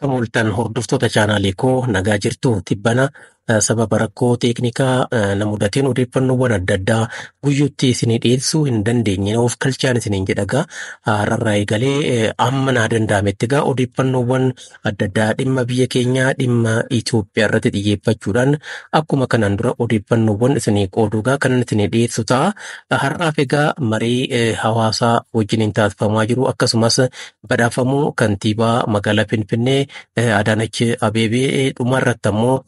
Akkam ooltan hordoftoota chaanaalii koo, nagaa jirtu? Tibbana sababa rakkoo teeknikaa na mudateen odeeffannoowwan adda addaa guyyuutti isinii dhiyeessuu hin dandeenye, of kalchaan isiniin jedha. Har'arraa eegalee amma naa danda'ametti egaa odeeffannoowwan adda addaa dhimma biyya keenyaa, dhimma Itoophiyaa irratti xiyyeeffachuudhaan akkuma kanaan dura odeeffannoowwan isinii qooduu egaa kanan isinii dhiyeessu ta'a. Har'aaf egaa marii hawaasaa wajjiniin taasifamaa jiru, akkasumas badhaafamuu kantiibaa magaalaa Finfinnee Adaanach Abeebee, dhumarratti ammoo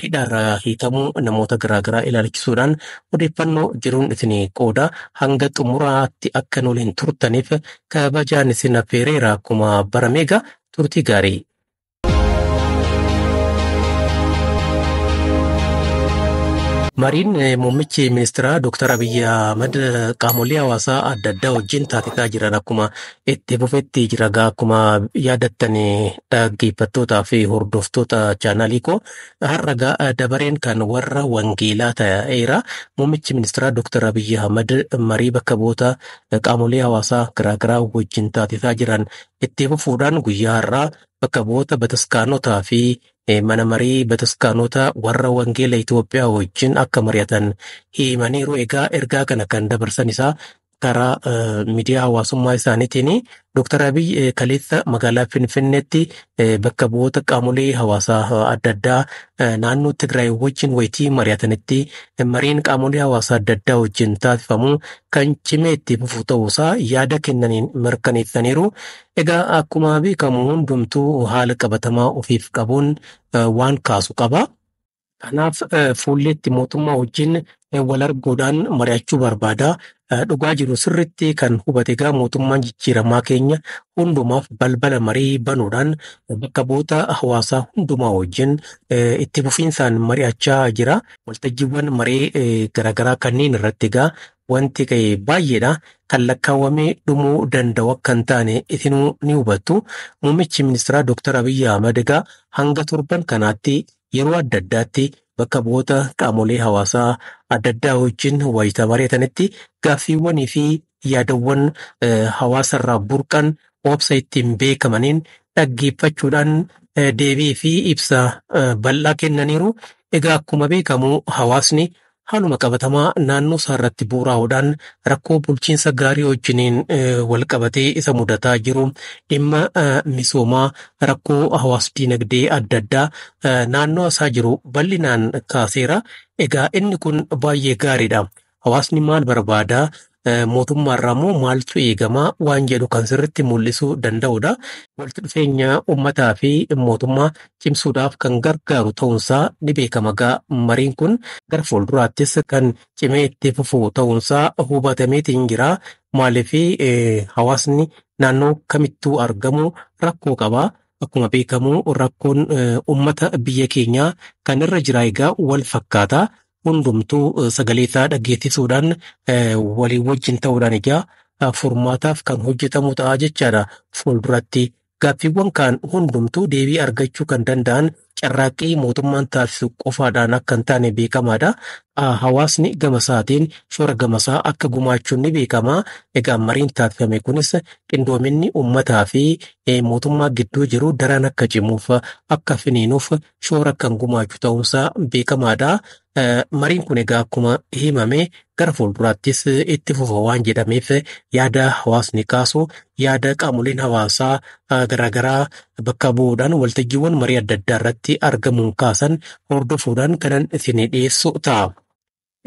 hidhaarraa hiikamuu namoota garaagaraa ilaalchisuudhaan odeeffannoo jiruun isinii qooda. Hanga xumuraatti akka nu waliin turtaniif kabajaan isin affeereera. Akkuma barame egaa turtii gaarii. Mariin muummichi ministeeraa Dr. Abiyyi Ahmad qaamolee hawaasaa adda addaa wajjin taasisaa jiran akkuma itti fufetti jira. Egaa akkuma yaadattan, dhaggeeffattootaa fi hordoftoota chaanaalii koo, har'a egaa dabareen kan warra wangeelaa ta'eera. Muummichi ministeeraa Dr. Abiyyi Ahmad marii bakka bu'oota qaamolee hawaasaa garaagaraa wajjin taasisaa jiran itti fufuudhaan guyyaa har'aa bakka bu'oota bataskaanotaa fi mana marii bataskaanota warra wangeela Itoophiyaa wajjin akka mari'atan himaniiru. Egaa ergaa kana kan dabarsan isaa karaa miidiyaa hawaasummaa isaaniitiin. Dr. Abiy kaleessa magaalaa Finfinneetti bakka bu'oota qaamolee hawaasaa adda addaa naannoo Tigraay wajjin wayitii mari'atanitti, mariin qaamolee hawaasaa adda addaa wajjin taasifamu kan cimee itti fufu ta'uusaa yaada kennaniin mirkaneessaniiru. Egaa akkuma beekamu hundumtuu haala qabatamaa ofiif qabuun waan kaasu qaba. Kanaaf fuulleetti mootummaa wajjin wal arguudhaan mari'achuu barbaada. Dhugaa jiru sirriitti kan hubate egaa mootummaan jijjiiramaa keenya hundumaaf balbala marii banuudhaan bakka bu'oota hawaasaa hundumaa wajjin itti fufiinsaan mari'achaa jira. Waltajjiiwwan marii garaagaraa kanneen irratti egaa wanti ka'e baay'eedha. Kan lakkaawwamee dhumuu danda'u akka hin taane isinuu ni hubattu. Muummichi ministeeraa Dr. Abiyyi Ahmad egaa hanga torban kanaatti yeroo adda addaatti bakka bu'oota qaamolee hawaasaa adda addaa wajjin wayita mari'atanitti gaaffiiwwanii fi yaadawwan hawaasarraa burqan obsa ittiin beekamaniin dhaggeeffachuudhaan deebii fi ibsa bal'aa kennaniiru. Egaa akkuma beekamu hawaasni haaluma qabatamaa naannoo isaa irratti bu'uuraa'uudhaan rakkoo bulchiinsa gaarii wajjiniin wal qabatee isa mudataa jiru, dhimma misoomaa, rakkoo hawaas dinagdee adda addaa naannoo isaa jiru bal'inaan kaaseera. Egaa inni kun baay'ee gaariidha. Hawaasni maal barbaada? Mootummaarraa immoo maaltu eegamaa waan jedhu kan sirriitti mul'isuu danda'udha. Walitti dhufeenya uummataa fi mootummaa cimsuudhaaf kan gargaaru ta'uunsaa ni beekama. Egaa mariin kun gara fuulduraattis kan cimee itti fufu ta'uunsaa hubatameetiin jira. Maaliif, hawaasni naannoo kamittuu argamu rakkoo qaba. Akkuma beekamu rakkoon uummata biyya keenyaa kan irra jira egaa wal fakkaata. Hundumtuu sagalee isaa dhaggeessisuudhaan walii wajjin ta'uudhaan egaa furmaataaf kan hojjetamu ta'a jechaadha fuulduratti. Gaaffiiwwan kaan hundumtuu deebii argachuu kan danda'an carraaqqii mootummaan taasisu qofaadhaan akka hin taane beekamaadha. Hawaasni gama isaatiin shoora gamasaa akka gumaachuun ni beekama. Egaa mariin taasifame kunis qindoominni uummataa fi mootummaa gidduu jiru daran akka cimuuf, akka finiinuuf shoora kan gumaachu ta'uunsaa beekamaadha. Mariin kun egaa akkuma himame gara fuulduraattis itti fufa waan jedhameef, yaada hawaasni kaasu, yaada qaamoleen hawaasaa garaagaraa bakka bu'uudhaan waltajjiiwwan marii adda addaa irratti argamuun kaasan hordofuudhaan kanan isinii dhiyeessu ta'a.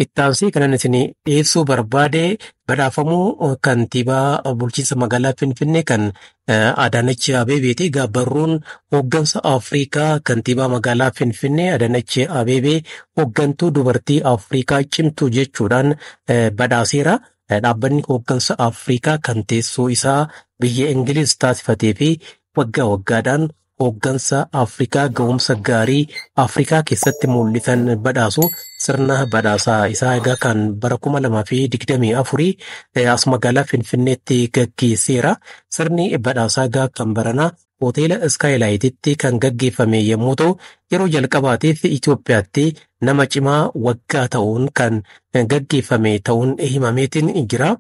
Ittaansii kanan isinii dhiyeessuu barbaade badhaafamuu kantiibaa bulchiinsa magaalaa Finfinnee kan Adaanach Abeebeeti. Egaa barruun hooggansa Afrikaa kantiibaa magaalaa Finfinnee Adaanach Abeebee hooggantuu dubartii Afrikaa cimtuu jechuudhaan badhaaseera. Dhaabbanni hooggansa Afrikaa kan teessoo isaa biyya Ingiliz taasifatee fi waggaa waggaadhaan hooggansa Afrikaa ga'umsa gaarii Afrikaa keessatti mul'isan badhaasu, sirna badhaasaa isaa egaa kan bara 2024 as magaalaa Finfinneetti gaggeesseera. Sirni badhaasaa egaa kan baranaa hoteela Iskaayilaayititti kan gaggeeffame yommuu ta'u, yeroo jalqabaatiif Itoophiyaatti nama cimaa waggaa ta'uun kan gaggeeffame ta'uun himameetiin jira.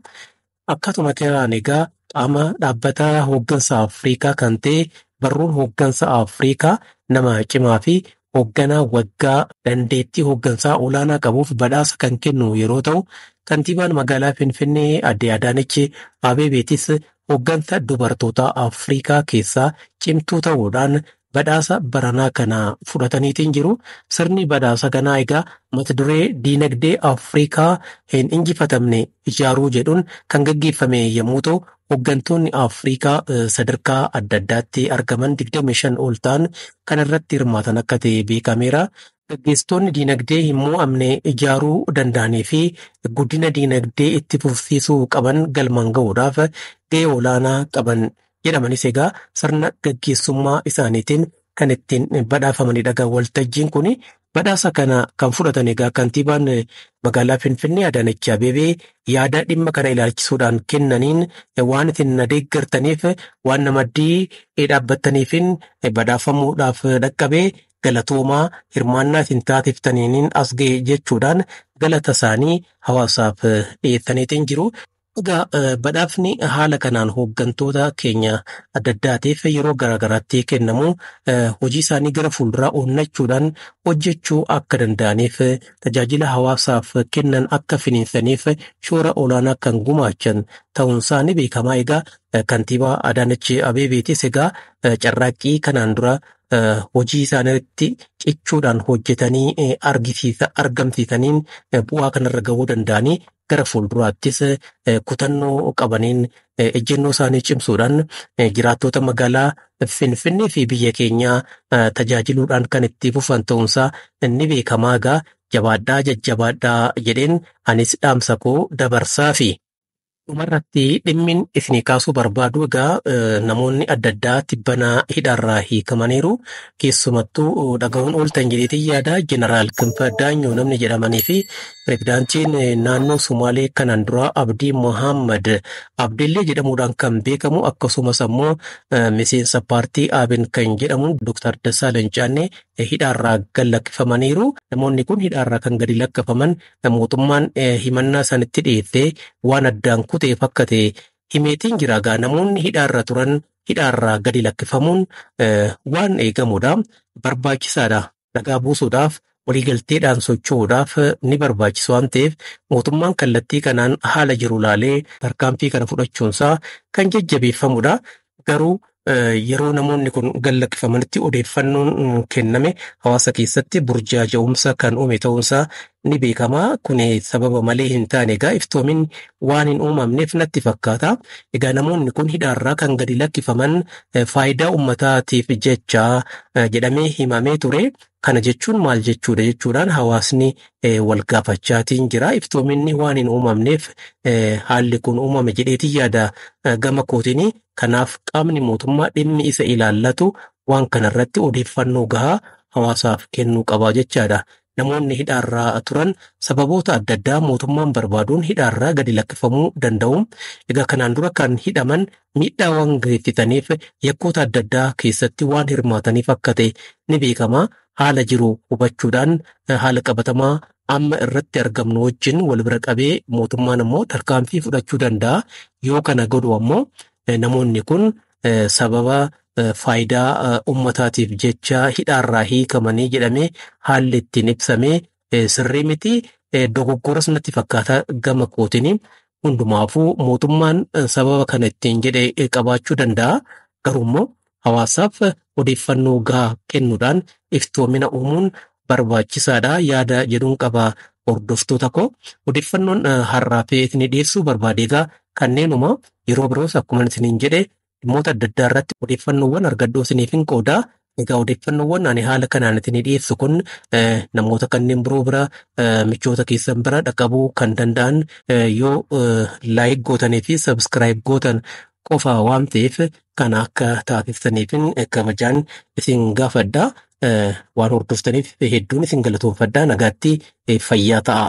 Akkasuma kanaan egaa qaama dhaabbata hooggansa Afrikaa kan ta'e Barruun hooggansa Afrikaa nama cimaa fi hoogganaa waggaa dandeettii hooggansaa olaanaa qabuuf badhaasa kan kennu yeroo ta'u, kantiibaan magaalaa Finfinnee Aadde Adaanech Abeebeetis hooggansa dubartoota Afrikaa keessaa cimtuu ta'uudhaan badhaasa baranaa kana fudhataniitiin jiru. Sirni badhaasa kanaa egaa mata duree diinagdee Afrikaa hin injifatamne ijaaruu jedhuun kan gaggeeffame yommuu ta'u, hooggantoonni Afrikaa sadarkaa adda addaatti argaman 25 ol ta'an kan irratti hirmaatan akka ta'e beekameera. Gaggeessitoonni diinagdee hin mo'amne ijaaruu danda'anii fi guddina diinagdee itti fufsiisuu qaban galmaan ga'uudhaaf gahee olaanaa qaban jedhamanis egaa sirna gaggeessummaa isaaniitiin kan ittiin badhaafamanidha. Waltajjiin kun badhaasa kana kan fudhatan egaa kantiibaan magaalaa Finfinnee Adaanech Abeebee yaada dhimma kana ilaalchisuudhaan kennaniin waan isin na deeggartaniif waan na maddii dhaabbattaniifin badhaafamuudhaaf dhaqqabee galatoomaa hirmaannaa isin taasiftaniin as ga'e jechuudhaan galata isaanii hawaasaaf dhiyeessaniitiin jiru. Egaa badhaafni haala kanaan hooggantoota keenya adda addaatiif yeroo garaagaraatti kennamu hojii isaanii gara fuulduraa onnachuudhaan hojjechuu akka danda'aniif tajaajila hawaasaaf kennan akka finiinsaniif shoora olaanaa kan gumaachan ta'uun isaanii beekamaa. Egaa kantiibaa Adaanech Abeebeetis egaa carraaqqii kanaan dura hojii isaaniitti cichuudhaan hojjetanii argamsiisaniin bu'aa kanarra gahuu danda'anii gara fuulduraattis kutannoo qabaniin ejjennoo isaanii cimsuudhaan jiraattota magaalaa Finfinnee fi biyya keenyaa tajaajiluudhaan kan itti fufan ta'uunsaa ni beekamaa. Egaa jabaadhaa jajjabaadhaa jedheen anis dhaamsa koo dabarsaafi. Dhumarratti dhimmin isinii kaasuu barbaadu egaa namoonni adda addaa tibbanaa hidhaarraa hiikamaniiru. Keessumattuu dhaga'uun ooltan jedheetiin yaada Jeneraal Kinfaa Daanyoo namni jedhamanii fi pireezidaantiin naannoo Sumaalee kanaan dura Abdii Mohaammed Abdillee jedhamuudhaan kan beekamu akkasumas ammoo miseensa paartii ABN kan jedhamu Dr. Dassaalany Caannee hidhaarraa gad lakkifamaniiru. Namoonni kun hidhaarraa kan gadi lakkifaman mootummaan himannaa isaanitti dhiyeessee waan addaan kuteef akka ta'e himeetiin jira. Egaa namoonni hidhaarra turan hidhaarraa gadi lakkifamuun waan eegamudha. Barbaachisaadha. Nagaa buusuudhaaf waliigalteedhaan socho'uudhaaf ni barbaachisu waan ta'eef mootummaan kallattii kanaan haala jiru laalee tarkaanfii kana fudhachuunsaa kan jajjabeeffamudha. Garuu yeroo namoonni kun gad lakkifamanitti odeeffannoon kenname hawaasa keessatti burjaaja'umsa kan uume ta'uunsaa ni beekama. Kun sababa malee hin taane egaa iftoomin waan hin uumamneef natti fakkaata. Egaa namoonni kun hidhaarraa kan gadi lakkifaman faayidaa uummataatiif jecha jedhamee himamee ture. Kana jechuun maal jechuudha jechuudhaan hawaasni wal gaafachaatiin jira. Iftoominni waan hin uumamneef haalli kun uumame jedheetiin yaada gama kootiin. Kanaaf qaamni mootummaa dhimmi isa ilaallatu waan kanarratti odeeffannoo gahaa hawaasaaf kennuu qaba jechaadha. Namoonni hidhaarraa turan sababoota adda addaa mootummaan barbaaduun hidhaarraa gadi lakkifamuu danda'u. Egaa kanaan dura kan hidhaman miidhaa waan geessisaniif yakkoota adda addaa keessatti waan hirmaataniif akka ta'e ni beekama. Haala jiru hubachuudhaan haala qabatamaa amma irratti argamnu wajjin wal bira qabee mootummaan ammoo tarkaanfii fudhachuu danda'a. Yoo kana godhu ammoo namoonni kun sababa faayidaa uummataatiif jecha hidhaarraa hiikamanii jedhamee haalli ittiin ibsamee sirrii miti. Dogoggoras natti fakkaata gama kootiin. Hundumaafuu mootummaan sababa kana ittiin jedhe qabaachuu danda'a. Garuu immoo hawaasaaf odeeffannoo gahaa kennuudhaan iftoomina uumuun barbaachisaadha yaada jedhuun qaba hordoftoota koo. Odeeffannoon har'aa fi isin dhiyeessuu barbaade egaa kanneenuma yeroo biroos akkuma isiniin jedhe dhimmoota adda addaa irratti odeeffannoowwan argadhoo isiniif hin qooda. Egaa odeeffannoowwan ani haala kanaan isin dhiyeessu kun namoota kanneen biroo bira michoota keessan bira dhaqqabuu kan danda'an yoo like gootanii fi subscribe gootan qofa waan ta'eef kana akka taasiftaniifin kabajaan isin gaafadha. Waan hordoftaniif hedduun isin galatoomfadha. Nagaatti fayyaa ta'a.